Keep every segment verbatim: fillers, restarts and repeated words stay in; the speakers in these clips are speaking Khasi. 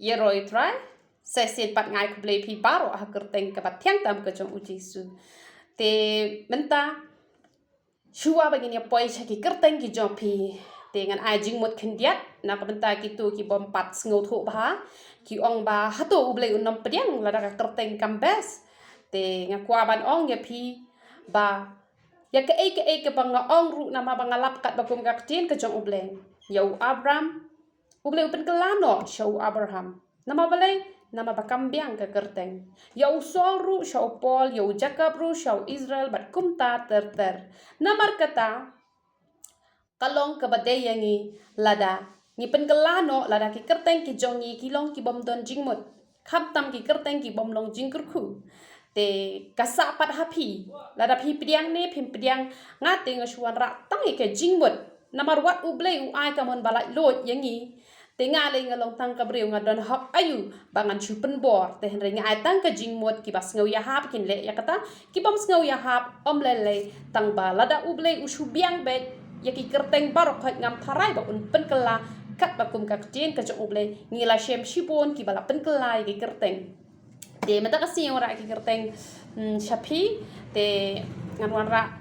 Ïaroh ïa u Trai, sa shisien pat nga ai khublei ïa phi baroh ha ka kyrteng kaba thiang tam ka jong u Jisu. Te mynta, shuwa ba ngin ïa poi sha ki kyrteng ki jong phi, te ngan ai jingmut khyndiat na ka bynta kito ki bym pat sngewthuh bha, ki ong ba hato U Blei un ym pdiang lada ka kyrteng kam best. Te nga kwah ban ong ïa phi ba ïa kaei kaei kaba nga ong ruh, namar ba nga lap katba kum ka ktien ka jong U Blei. Ïa u Abram, U Blei u pynkylla noh sha u Abraham. Namar balei? Namar ba kam biang ka kyrteng. Ïa u Saul ruh sha u Paul, ïa u Jakob ruh sha u Israel, bad kumta ter ter. Namar kata, ka long kaba dei ïa ngi lada ngi pynkylla noh, lada ki kyrteng ki jong ngi ki long ki bym don jingmut, khamtam ki kyrteng ki bym long jingkyrkhu. Te ka sah pat ha phi, lada phi pdiang ne phim pdiang, nga te nga shu wanrah tang ïa ka jingmut. Namar wat U Blei u ai ka mon ba laitluid ïa ngi. Te nga lei nga long tang ka briew, nga don hok aïu ba ngan shu pynbor? Te hynrei nga ai tang ka jingmut, kiba sngew ïahap kin leh ïa kata, ki bym sngew ïahap ym lei lei, tang ba lada U Blei u shu biang beit ïa ki kyrteng baroh khoit, ngam tharai ba un pynkylla katba kum ka ktien ka jong U Blei. Ngi la shem shibun kiba la pynkylla ïa ki kyrteng. Te mynta ka sngi nga wanrah ki kyrteng, hmm, sha phi. Te ngan wanrah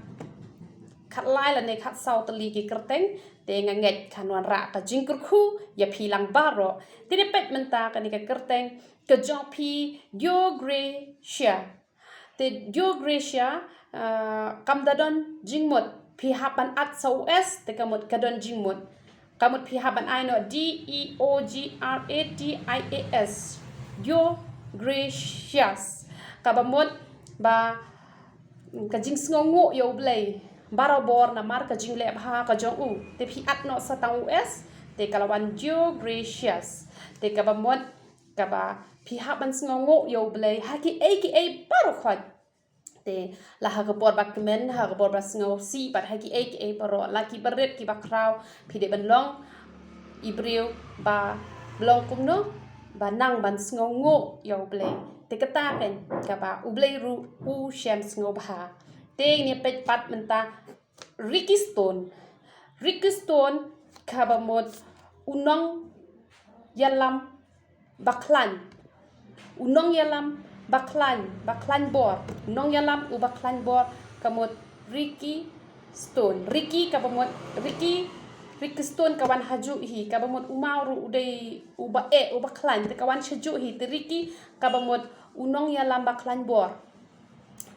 khatlai lane khatsaw tylli ki kyrteng. Te nga ngeit kan wanrah ka jingkyrkhu ïa phi lang baroh. Te ngin peit mynta kane ka kyrteng ka jong phi, Deogratias. Te Deogratias, ah, kam da don jingmut. Phi hap ban add sa u S, te ka mut ka don jingmut. Ka mut phi hap ban ai noh D E O G R A T I A S. Deogratias. Kaba mut ba ka jingsngewnguh ïa U Blei barabor namar ka jingleh bha ka jong u. Te phi add noh sa tang u S, te ka la wan Deogratias. Te kaba mut kaba phi hap ban sngewnguh ïa U Blei ha kiei kiei baroh khoit. Te la ha ka por ba kmen, ha ka por ba sngewsih, bad ha kiei kiei baroh, la kiba rit kiba khraw, phi dei ban long i briew ba long kumno, ba nang ban sngewnguh ïa U Blei. Te kata keiñ kaba U Blei ruh u shem sngewbha. Te ngin ïa peit pat mynta Ricky Stone. Ricky Stone kaba mut u nongïalam ba khlaiñ. U nongïalam ba khlaiñ, ba khlaiñ bor. U nongïalam uba khlaiñ bor ka mut Ricky Stone. Ricky kaba mut, Ricky, Ricky Stone ka wan hajuh hi, kaba mut u maw ruh u dei uba eh, uba khlaiñ, te ka wan shajuh hi. Te Ricky kaba mut u nongïalam ba khlaiñ bor.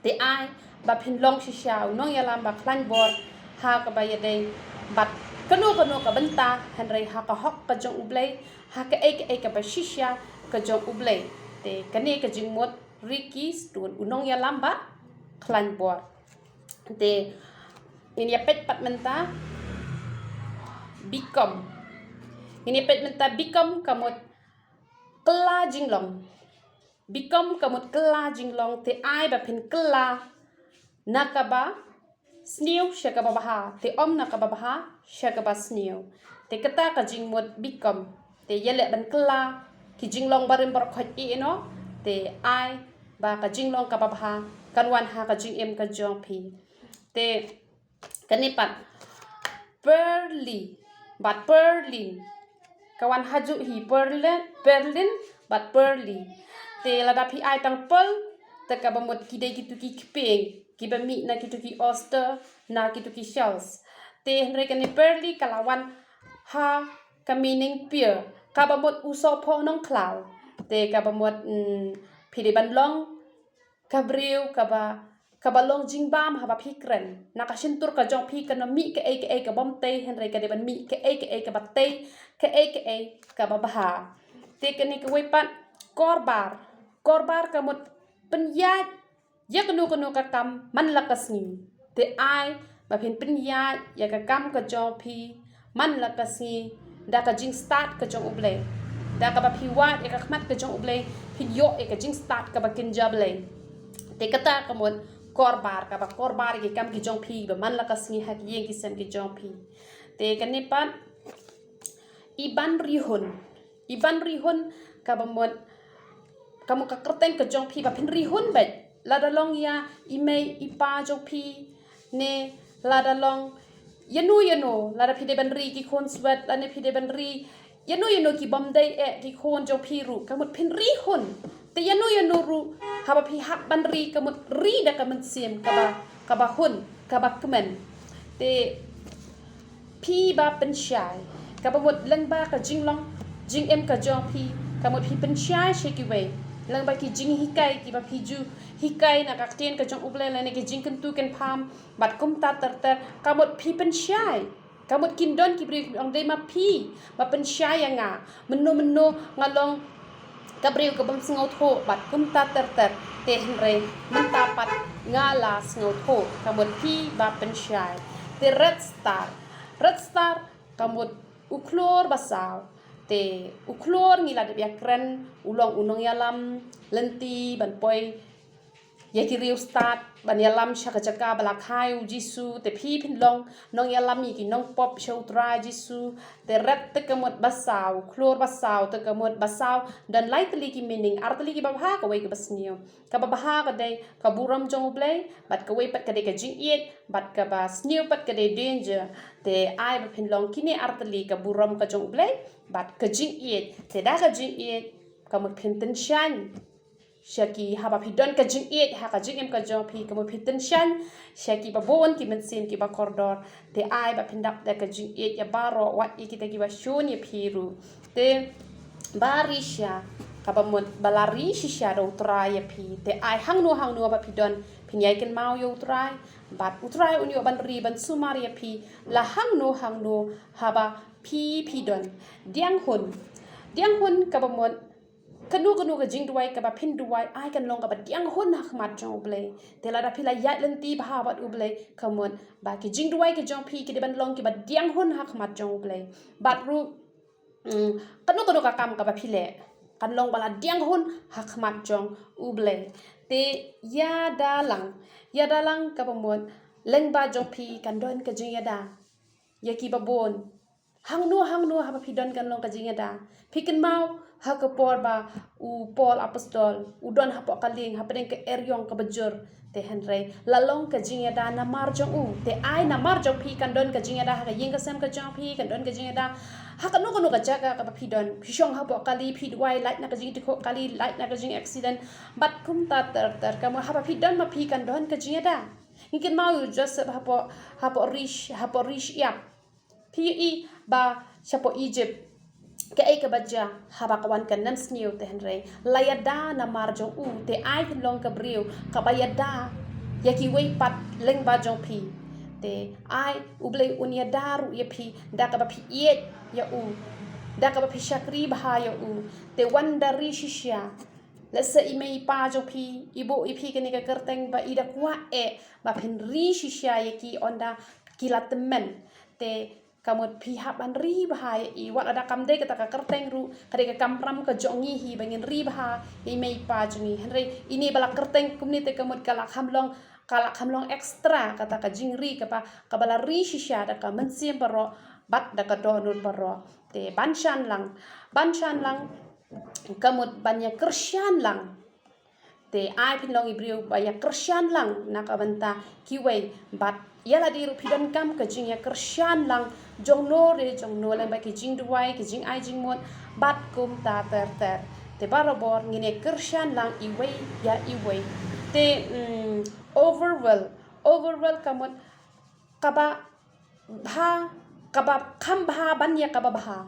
Te ai ba phin long shisha u nongïalam ba khlaiñ bor ha kaba ïadei bad kano kano ka bynta, hynrei ha ka hok ka jong U Blei, ha kaei kaei kaba shisha ka jong U Blei. Te kane ka jingmut Ricky Stone, u nongïalam ba khlaiñ bor. Te ngin ïa peit pat mynta Bikom. Ngin ïa peit mynta Bikom ka mut kylla jinglong. Bikom ka mut kylla jinglong, te ai ba phin kylla na kaba sniew sha kaba bha, te ym na kaba bha sha kaba sniew. Te kata ka jingmut Bikom. Te ïaleh ban kylla ki jinglong barim baroh khoit ïa ino, te ai ba ka jinglong kaba bha kan wan ha ka jingim ka jong phi. Te kane pat Pearly bad Pearlyn. Ka wan hajuh hi Pearlyn, Pearlyn bad Pearly. Te lada phi ai tang Pearl, te kaba mut ki dei kito ki kpieng kiba mih na kito ki oyster, na kito ki shells. Te hynrei kane Pearly ka la wan ha ka meaning pearl, kaba mut u sohphoh nongkhlaw. Te kaba mut, mm, phi dei ban long ka briew kaba, kaba long jingbam haba phi kren. Na ka shyntur ka jong phi kan ym mih kaei kaei ka bym tei, hynrei ka dei ban mih kaei kaei kaba tei, kaei kaei kaba bha. Te kane kawei pat Korbar. Korbar ka mut pynïaid ïa kano kano ka kam man la ka sngi. Te ai ba phin pynïaid ïa ka kam ka jong phi man la ka sngi da ka jingstad ka jong U Blei. Da kaba phi wad ïa ka khmat ka jong U Blei, phin ïoh ïa ka jingstad kaba kynja Blei. Te kata ka mut Korbar, kaba Korbar ïa ki kam ki jong phi ba man la ka sngi ha ki ïing ki sem ki jong phi. Te kane pat Ibanrihun. Ibanrihun kaba mut, ka mut ka kyrteng ka jong phi ba phin rihun beit. Lada long ïa i mei i pa jong phi, ne lada long ïano ïano, lada phi dei ban ri ki khun swet, lane phi dei ban ri ïano ïano ki bym dei eh ki khun jong phi ruh, ka mut phin ri hun. Te ïano ïano ruh, haba phi hap ban ri, ka mut ri da ka mynsiem kaba, kaba hun, kaba kmen. Te phi ba pynshai, kaba mut lyngba ka jinglong jingim ka jong phi, ka mut phi pynshai sha kiwei lyngba ki jinghikai kiba phi ju hikai na ka ktien ka jong U Blei lane ki jingkyntu kynpham bad kumta ter ter, ka mut phi pynshai. Ka mut kin don ki briew ki ong, dei ma phi ba pynshai ïa nga, mynno mynno nga long ka briew ka bym sngewthuh bad kumta ter ter. Te hynrei mynta pat nga la sngewthuh, ka mut phi ba pynshai. Te Red Star, Red Star ka mut u khlur ba saw. Te u khlur ngi la dep ïakren, u long u nongïalam lynti ban poi ïa ki riewstad, ban ïalam sha ka jaka ba la kha ïa U Jisu. Te phi phin long nongïalam ïa ki nongpop sha U Trai Jisu. Te Red te ka mut ba saw, khlur ba saw, te ka mut ba saw don lai tylli ki meaning, ar tylli kiba bha, kawei kaba sniew. Kaba bha ka dei ka burom jong U Blei, bad kawei pat ka dei ka jingïeit, bad kaba sniew pat ka dei danger. Te ai ba phin long kine ar tylli, ka burom ka jong U Blei bad ka jingïeit. Te da ka jingïeit ka mut phin tyngshaiñ sha ki, haba phi don ka jingïeit ha ka jingim ka jong phi, ka mut phi tyngshaiñ sha kiba bun ki mynsiem kiba kordor. Te ai ba phin dap da ka jingïeit ïa baroh, wat ïa kita kiba shun ïa phi ruh. Te ba ri shisha, kaba mut ba la ri shisha da U Trai ïa phi. Te ai hangno hangno ba phi don, phin ïai kynmaw ïa U Trai, bad U Trai un ïoh ban ri ban sumar ïa phi la hangno hangno haba phi phi don. Diang hun, diang hun kaba mut kano kano ka jingduwai kaba phin duwai, ai kan long kaba diang hun ha khmat jong U Blei. Te lada phi la ïaid lynti bha bad U Blei, ka mut ba ki jingduwai ki jong phi ki dei ban long kiba diang hun ha khmat jong U Blei. Bad ruh, mm, kano kano ka kam kaba phi leh, kan long ba la diang hun ha khmat jong U Blei. Te ïada lang, ïada lang kaba mut lyngba jong phi kan don ka jingïada ïa kiba bun. Hangno hangno haba phi don kan long ka jingïada. Phi kynmaw ha ka por ba u Paul apostol u don hapoh ka lieng hapdeng ka eriong kaba jur. Te hynrei la long ka jingïada namar jong u. Te ai namar jong phi kan don ka jingïada ha ka ïing ka sem ka jong phi, kan don ka jingïada ha kano kano ka jaka kaba phi don. Phi shong hapoh kali, phi duwai, lait na ka jingdukhuh kali, lait na ka jingaccident, bad kumta ter ter. Ka mut haba phi don ma phi kan don ka jingïada. Ngi kynmaw ïa u Joseph hapoh, hapoh ri, hapoh ri shyiap. Phi ïohi ba shapoh Egypt kaei kaba jia, haba ka wan ka nemsniew, te hynrei la ïada namar jong u. Te ai phin long ka briew kaba ïada ïa kiwei pat lyngba jong phi. Te ai U Blei un ïada ruh ïa phi da kaba phi ïeit ïa u, da kaba phi shakri bha ïa u. Te wan da ri shisha. Lehse i mei i pa jong phi i buh ïa phi kane ka kyrteng ba i da kwah eh ba phin ri shisha ïa ki, ynda ki la tymmen. Te ka mut phi hap ban ri bha ïa i, wat lada kam dei kata ka kyrteng ruh, ka dei ka kamram ka jong ngi hi ba ngin ri bha ïa i mei i pa jong ngi. Hynrei ine ba la kyrteng kumne te ka mut ka la kham long, ka la kham long extra kata ka jingri kaba, kaba la ri shisha da ka mynsiem baroh bad da ka dohnud baroh. Te ban shan lang, ban shan lang ka mut ban ïa kyrshan lang. Te ai phin long i briew ba ïa kyrshan lang na ka bynta kiwei, bad ïa lade ruh phi donkam ka jingïa kyrshan lang jong no re jong no, lyngba ki jingduwai, ki jingai jingmut bad kumta ter ter. Te barabor ngin ïa kyrshan lang iwei ïa iwei. Te, mm, overwhelm, overwhelm ka mut kaba bha, kaba kham bha ban ïa kaba bha.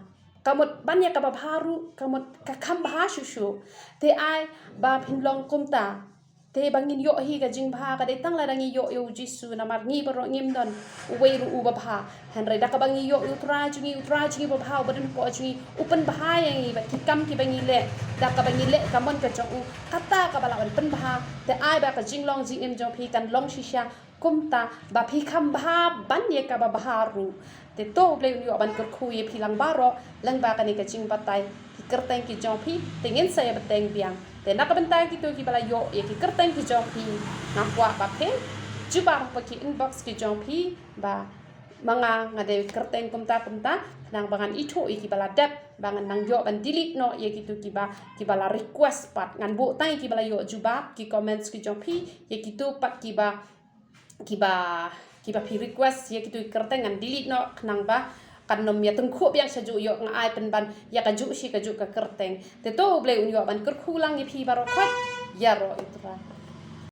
Ka mut ban ïa kaba bha ruh ka mut ka kham bha shuh shuh. Te ai ba phin long kumta. Te ba ngin ïoh hi ka jingbha ka dei tang lada ngi ïoh ïa U Jisu, namar ngi baroh ngim don uwei ruh uba bha. Hynrei da kaba ngi ïoh ïa U Trai jong ngi, U Trai jong ngi uba bha uba don hapoh jong ngi u pynbha ïa ngi bad ki kam kiba ngi leh. Da kaba ngi leh ka mon ka jong u, kata kaba lah ban pynbha. Te ai ba ka jinglong jingim jong phi kan long shisha kumta ba phi kham bha ban ïa kaba bha ruh. Te to U Blei un ïoh ban kyrkhu ïa phi lang baroh lyngba kane ka jingbatai ki kyrteng ki jong phi. Te ngin sa ïa bteng biang. Te na ka bynta kito kiba la ïoh ïa ki kyrteng ki jong phi, nga kwah ba phin jubab hapoh ki inbox ki jong phi ba ma nga nga dei kyrteng kumta kumta, khnang ba ngan ithuh ïa kiba la dep, ba ngan nang ïoh ban delete noh ïa kito kiba, kiba la request pat. Ngan buh tang ïa kiba la ïoh jubab ki comments ki jong phi, ïa kito pat kiba kiba, kiba phi request ïa kito ki kyrteng ngan delete noh, khnang ba kan nym ïa tyngkhuh biang sha juh, ïoh nga ai pynban ïa ka juh shi ka juh ka kyrteng. Te to U Blei un ïoh ban kyrkhu lang ïa phi baroh khoit, ïaroh ïa U Trai.